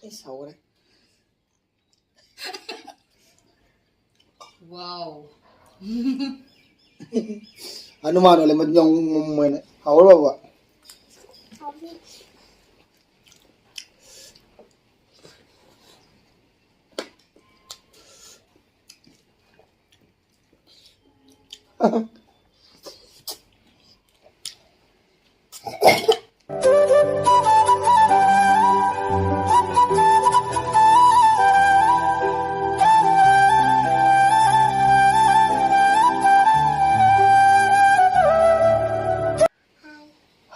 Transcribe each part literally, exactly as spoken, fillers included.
ꯑꯩꯁ, ꯍꯧꯔꯦ꯫ Wow. ꯍꯅꯨꯃꯥꯟ ꯑꯣꯏꯂꯦ, ꯃꯗꯨ ꯌꯥꯝ ꯃꯨꯟꯕꯅꯦ꯫ ꯍꯥꯎꯔꯕ?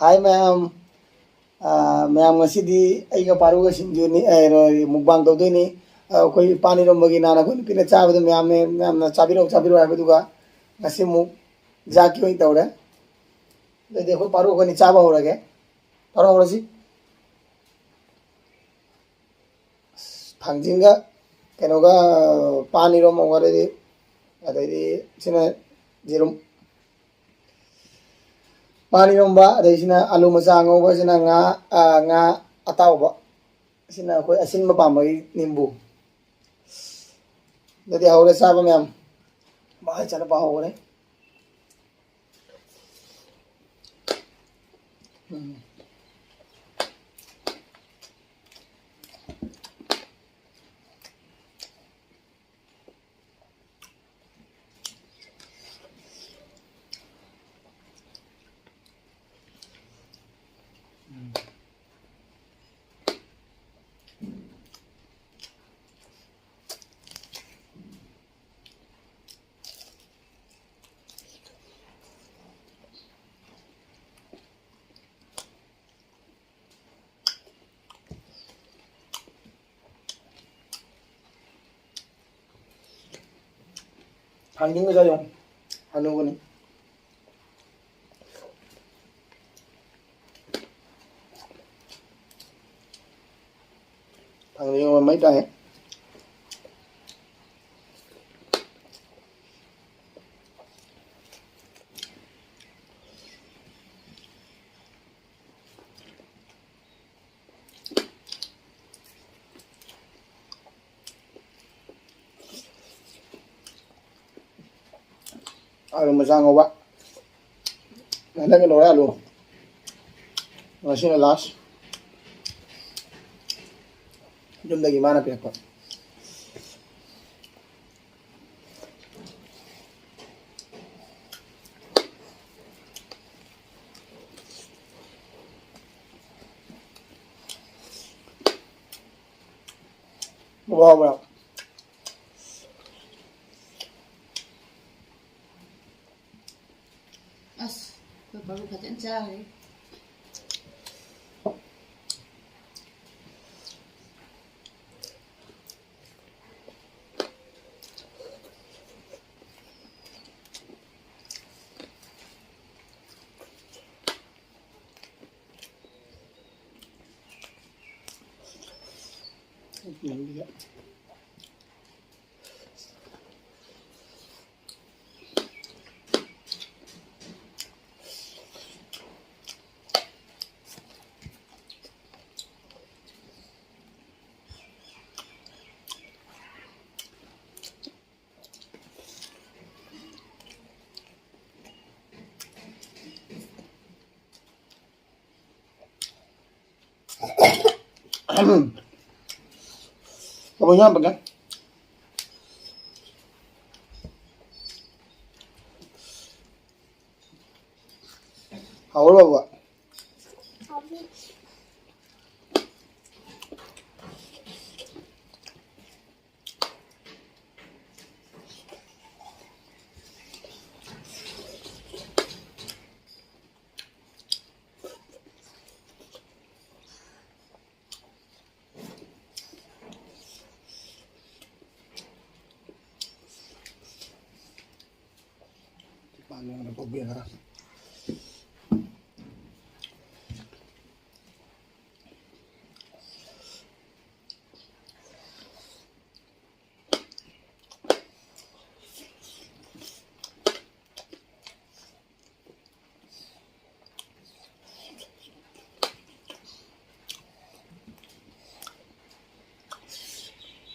Hi ꯃꯌꯥꯝ꯫ ꯑꯥ, ꯃꯌꯥꯝ, ꯉꯁꯤꯗꯤ ꯑꯩꯒ ꯄꯥꯔꯨꯒ ꯁꯤꯡꯖꯨꯅꯤ, ꯑꯦ, ꯀꯩꯅꯣ, mukbang ꯇꯧꯗꯣꯏꯅꯤ꯫ ꯑꯥ, ꯑꯩꯈꯣꯏ ꯄꯥꯟ ꯏꯔꯣꯝꯕꯒꯤ ꯅꯍꯥꯟ ꯑꯩꯈꯣꯏ ꯅꯨꯄꯤꯅ ꯆꯥꯕꯗꯣ ꯃꯌꯥꯝꯅ, ꯃꯌꯥꯝꯅ ꯆꯥꯕꯤꯔꯣ, ꯆꯥꯕꯤꯔꯣ ꯍꯥꯏꯕꯗꯨꯒ ꯉꯁꯤ ꯑꯃꯨꯛ ꯖꯥꯛꯀꯤ ꯑꯣꯏꯅ ꯇꯧꯔꯦ꯫ ꯑꯗꯨꯗꯤ ꯑꯩꯈꯣꯏ ꯄꯥꯔꯨ ꯑꯩꯈꯣꯏꯅꯤ ꯆꯥꯕ ꯍꯧꯔꯒꯦ꯫ ꯄꯥꯔꯨ ꯍꯧꯔꯁꯤ꯫ ꯑꯁ, ꯊꯥꯡꯖꯤꯡꯒ ꯀꯩꯅꯣꯒ ꯄꯥꯟ ꯏꯔꯣꯝꯕ ꯍꯧꯔꯗꯤ, ꯑꯗꯩꯗꯤ ꯁꯤꯅ ꯌꯦꯔꯨꯝ꯫ ꯄꯥꯟ ꯏꯔꯣꯝꯕ, ꯑꯗꯩꯁꯤꯅ ꯑꯂꯨ ꯃꯆꯥ ꯑꯉꯧꯕ, ꯁꯤꯅ ꯉꯥ, ꯑ, ꯉꯥ ꯑꯇꯥꯎꯕ, ꯁꯤꯅ ꯑꯩꯈꯣꯏ ꯑꯁꯤꯟꯕ ꯄꯥꯝꯕꯒꯤ ꯅꯤꯝꯕꯨ꯫ ꯑꯗꯨꯗꯤ ꯍꯧꯔꯦ ꯆꯥꯕ ꯃꯌꯥꯝ꯫ ꯚꯥꯏ ꯆꯠꯅ ꯄꯥꯍꯧꯕꯅꯦ꯫ ꯎꯝ꯫ ꯊꯥꯡꯖꯤꯡꯒ ꯆꯥꯎ꯫ ꯍꯅꯨꯕꯅꯤ꯫ ꯊꯥꯡꯖꯤꯡ ꯃꯩ ꯇꯥꯏ꯫ ꯑꯥꯂꯨ ꯃꯆꯥ ꯉꯧꯕ꯫ ꯍꯟꯗꯛꯀꯤ ꯂꯧꯔꯦ ꯑꯥꯂꯨ꯫ ꯉꯁꯤꯅ last꯫ ꯌꯨꯝꯗꯒꯤ ꯏꯃꯥꯅ ꯄꯤꯔꯛꯄ꯫ ꯋꯥꯕ꯭ꯔꯥ? ꯑꯁ, ꯑꯩꯈꯣꯏ ꯄꯥꯕꯨꯡ ꯐꯖꯅ ꯆꯥꯈ꯭ꯔꯦ꯫ ꯇꯥꯃꯣ, ꯏꯟꯖꯥꯡ ꯍꯥꯞꯄꯛꯀꯦ꯫ ꯍꯥꯎꯕ꯭ꯔꯣ, ꯕꯕꯥ?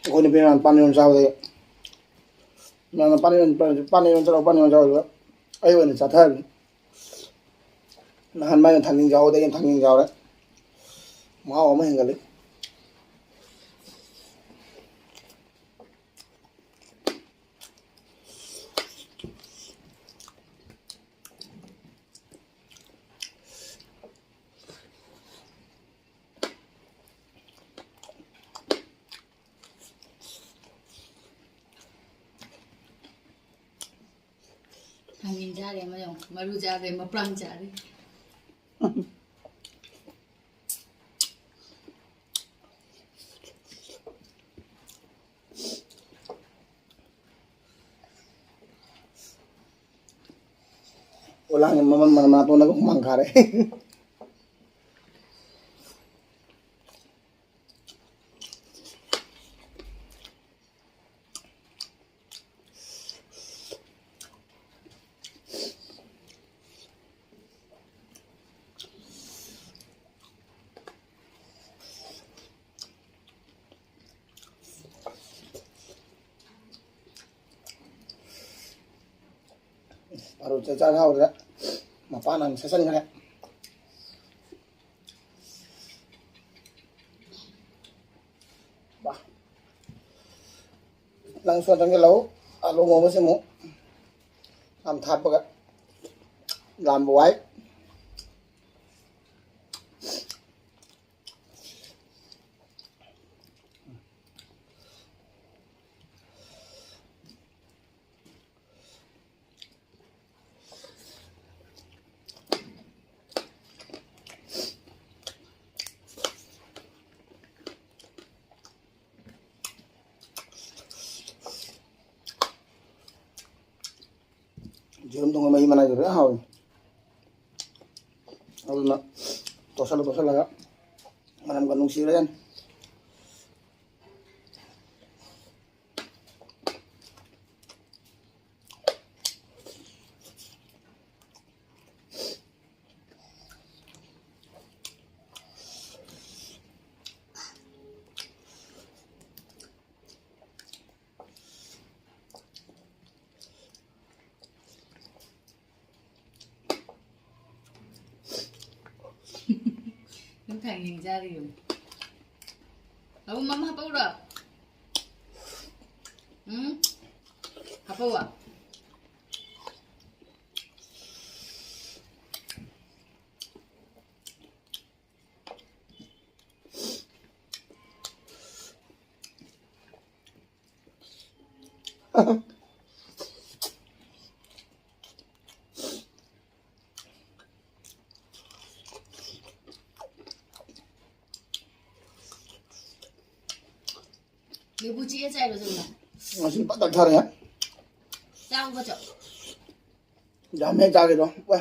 ꯑꯩꯈꯣꯏ ꯅꯨꯄꯤ ꯃꯌꯥꯝ ꯄꯥꯟ ꯌꯣꯝ ꯆꯥꯕꯗ ꯃꯥꯅ ꯄꯥꯟ ꯏꯔꯣꯟ, ꯄꯥꯟ ꯏꯔꯣꯟ ꯆꯠꯂꯣ, ꯄꯥꯟ ꯏꯔꯣꯟ ꯆꯠꯂꯣ ꯍꯥꯏꯕꯗꯨꯗ ꯑꯩ ꯑꯣꯏꯅ ꯆꯥꯊꯔꯅꯤ꯫ ꯅꯍꯥꯟ ꯃꯥꯏꯅ ꯊꯥꯡꯖꯤꯡ ꯆꯥꯎꯗ ꯑꯩꯅ ꯊꯥꯡꯖꯤꯡ ꯆꯥꯎꯔꯦ꯫ ꯃꯍꯥꯎ ꯑꯃ ꯍꯦꯟꯒꯠꯂꯤ꯫ ꯊꯥꯡꯖꯤꯡ ꯆꯥꯔꯦ ꯑꯃ ꯌꯦꯡꯉꯣ꯫ ꯃꯔꯨ ꯆꯥꯗꯦ, ꯃꯄ꯭ꯔꯥꯟ ꯆꯥꯔꯦ꯫ ꯑꯣꯂꯥꯡꯒꯤ ꯃꯃꯜ ꯃꯅꯥꯇꯣꯟꯗꯒ ꯍꯨꯃꯥꯡ ꯀꯥꯔꯦ꯫ ꯄꯥꯔꯨ ꯆꯥꯛ ꯆꯥ ꯍꯧꯔꯦ꯫ ꯃꯄꯥꯟ ꯑꯃ ꯁꯦꯠꯆꯟꯈ꯭ꯔꯦ꯫ ꯅꯪꯁꯨ ꯆꯪꯁꯤꯜꯂꯛꯎ꯫ ꯑꯥꯂꯨ ꯉꯧꯕꯁꯤ ꯑꯃꯨꯛ ꯌꯥꯝ ꯊꯥꯞꯄꯒ ꯂꯥꯝꯕ ꯋꯥꯏ꯫ ꯌꯦꯔꯨꯝ ꯊꯣꯡꯕ ꯃꯍꯤ ꯃꯅꯥꯏꯗꯨ ꯂꯣꯏ ꯍꯥꯎꯏ꯫ ꯑꯗꯨꯅ ꯇꯣꯠꯁꯜꯂ ꯇꯣꯠꯁꯜꯂꯒ ꯃꯅꯝꯒ ꯅꯨꯡꯁꯤꯈ꯭ꯔꯖꯥꯠꯅꯤ꯫ ꯌꯦꯡꯖꯔꯤꯌꯨ꯫ ꯑꯍꯨꯝ ꯑꯃ ꯍꯥꯞꯄꯛꯎꯔꯣ? ꯎꯝ? ꯍꯥꯞꯄꯛꯎ꯫ ꯂꯦꯕꯨ ꯆꯤꯛꯑ ꯆꯥꯏꯔꯣ ꯆꯨꯝꯅ? ꯉꯁꯤ ꯐꯖꯅ ꯊꯛꯊꯔꯦ꯫ ꯆꯥꯎꯕ ꯆꯥꯎ꯫ ꯌꯥꯝꯃꯦ ꯆꯥꯒꯦꯗꯣ꯫ ꯋꯥ꯫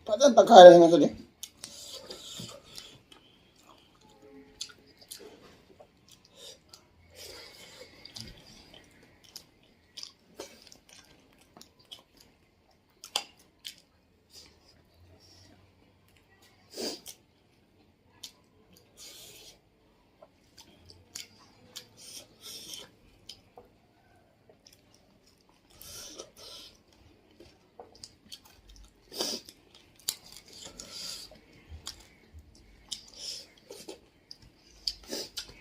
ꯐꯖꯅ ꯇꯛꯈꯥꯏꯔꯦ ꯉꯁꯤꯗꯤ꯫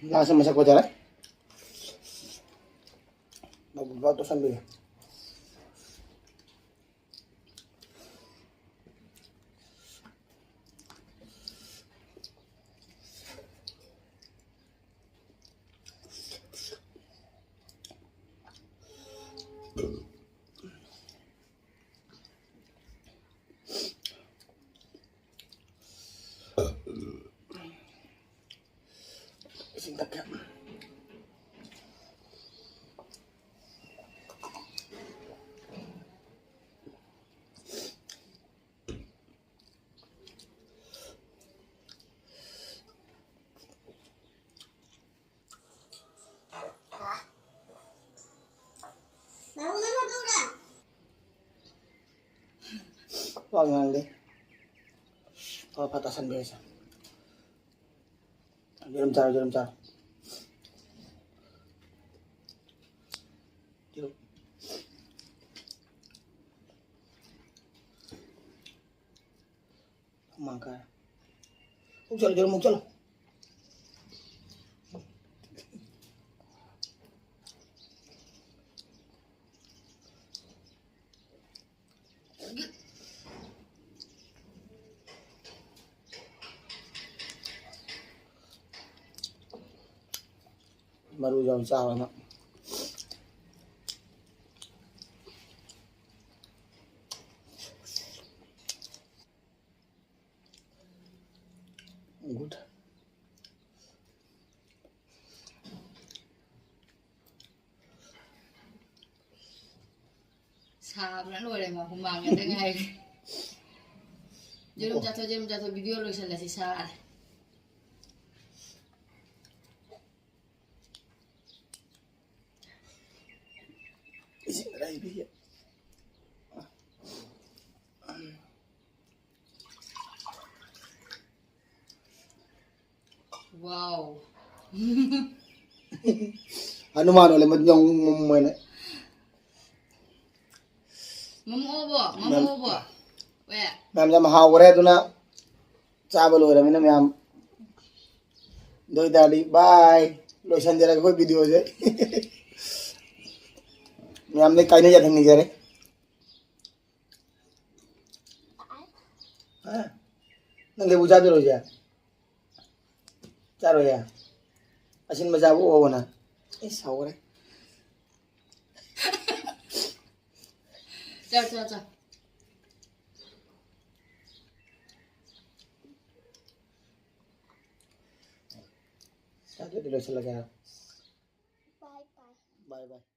Lasa masakot yan, eh. Magbato sa luya. ꯄꯥꯛ ꯉꯥꯡꯗꯦ꯫ ꯐꯠ ꯐꯠ ꯇꯥꯁꯟꯕꯤꯔꯁꯦ꯫ ꯌꯦꯔꯨꯝ ꯆꯥꯔꯣ, ꯌꯦꯔꯨꯝ ꯆꯥꯔꯣ꯫ ꯌꯦꯔꯨꯝ꯫ ꯍꯨꯃꯥꯡ ꯀꯥꯔꯦ꯫ ꯑꯃꯨꯛ ꯆꯠꯂꯣ, ꯌꯦꯔꯨꯝ ꯑꯃꯨꯛ ꯆꯠꯂꯣ꯫ ꯃꯔꯨ ꯌꯥꯎ ꯆꯥꯕꯅ꯫ Good. ꯁꯥꯕꯅ ꯂꯣꯏꯔꯦ, ꯃꯥ ꯍꯨꯃꯥꯡ ꯉꯥꯛꯇ ꯉꯥꯏꯔꯦ꯫ ꯌꯦꯔꯨꯝ ꯆꯥꯊꯣꯛ, ꯌꯦꯔꯨꯝ ꯆꯥꯊꯣꯛ, video ꯂꯣꯏꯁꯜꯂꯁꯤ, ꯁꯥꯔꯦ꯫ ꯏꯁꯤꯡ ꯈꯔ ꯍꯩꯕꯤꯒꯦ꯫ Wow. ꯍꯅꯨꯃꯥꯟ ꯑꯣꯜꯂꯦ, ꯃꯗꯨ ꯌꯥꯝ ꯃꯝꯃꯦꯅꯦ꯫ ꯃꯝꯃꯛꯑꯣꯕꯣ, ꯃꯝꯃꯛꯑꯣꯕꯣ꯫ ꯋꯦ꯫ ꯃꯌꯥꯝ ꯌꯥꯝ ꯍꯥꯎꯈ꯭ꯔꯦ, ꯑꯗꯨꯅ ꯆꯥꯕ ꯂꯣꯏꯔꯕꯅꯤꯅ ꯃꯌꯥꯝ꯫ ꯑꯗꯨ ꯑꯣꯏꯇꯥꯔꯗꯤ bye꯫ ꯂꯣꯏꯁꯟꯖꯔꯒꯦ ꯑꯩꯈꯣꯏ video ꯁꯦ꯫ ꯃꯌꯥꯝꯗ ꯀꯥꯏꯅ ꯌꯥꯊꯪ ꯅꯤꯖꯔꯤ꯫ ꯍꯥ? ꯅꯪ ꯂꯦꯕꯨ ꯆꯥꯗꯣꯏꯔꯣ ꯍꯧꯖꯤꯛ? ꯆꯥꯔꯣꯏꯌꯦ? ꯑꯁꯤꯟꯕ ꯆꯥꯕ ꯑꯣꯛꯑꯕꯣ ꯅꯪ? ꯏꯁ, ꯍꯧꯔꯦ꯫ ꯆꯥ, ꯆꯥ, ꯆꯥ꯫ ꯆꯥꯗꯣꯏꯗꯤ ꯂꯣꯏꯁꯤꯜꯂꯒꯦ꯫ Bye bye. Bye bye.